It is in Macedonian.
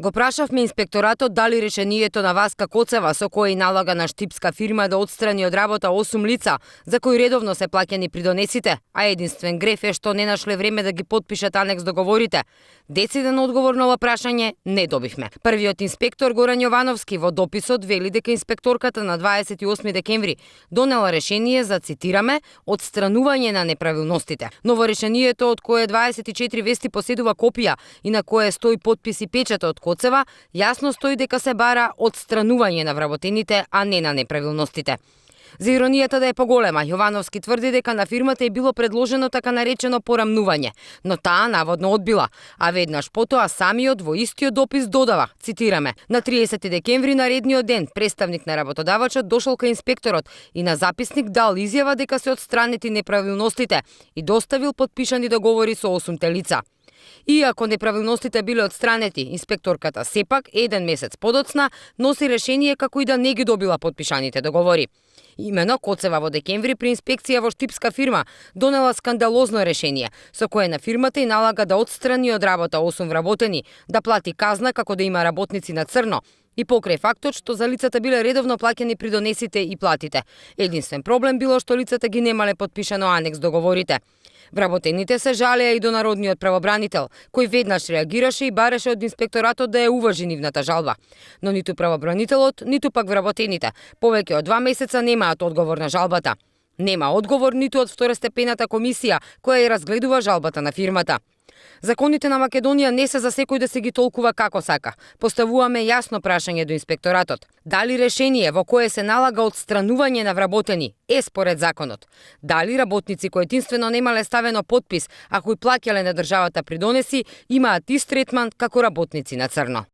Го прашавме инспекторатот дали решението на Васка Коцева со кое налага на штипска фирма да отстрани од работа 8 лица за кои редовно се плаќани придонесите, а единствен греф е што не нашле време да ги потпишат анекс договорите. Дециден одговор на ова прашање не добивме. Првиот инспектор Горан Јовановски во дописот вели дека инспекторката на 28 декември донела решение за, цитираме, отстранување на неправилностите. Но во решението од кое 24 вести поседува копија и на кое стои подпис и печат од Коцева, јасно стои дека се бара отстранување на вработените, а не на неправилностите. За иронијата да е поголема, Јовановски тврди дека на фирмата е било предложено така наречено порамнување, но таа наводно одбила, а веднаш потоа самиот во истиот допис додава, цитираме, на 30 декември наредниот ден представник на работодавачот дошол кај инспекторот и на записник дал изјава дека се отстранети неправилностите и доставил потпишани договори со 8 лица. Иако неправилностите биле отстранети, инспекторката сепак еден месец подоцна носи решение како и да не ги добила потпишаните договори. Имено Коцева во декември при инспекција во штипска фирма донела скандалозно решение со кое на фирмата и налага да отстрани од работа 8 вработени, да плати казна како да има работници на црно и покрај фактот што за лицата биле редовно плаќани придонесите и платите. Единствен проблем било што лицата ги немале потпишано анекс договорите. Вработените се жалеа и до народниот правобранител, кој веднаш реагираше и бареше од инспекторатот да ја уважи нивната жалба. Но ниту правобранителот, ниту пак вработените повеќе од 2 месеца немаат одговор на жалбата. Нема одговор ниту од второстепената комисија која ја разгледува жалбата на фирмата. Законите на Македонија не се за секој да се ги толкува како сака. Поставуваме јасно прашање до инспекторатот. Дали решение во кое се налага отстранување на вработени е според законот? Дали работници кои единствено немале ставено подпис, а кои плаќале на државата придонеси, имаат ист третман како работници на црно?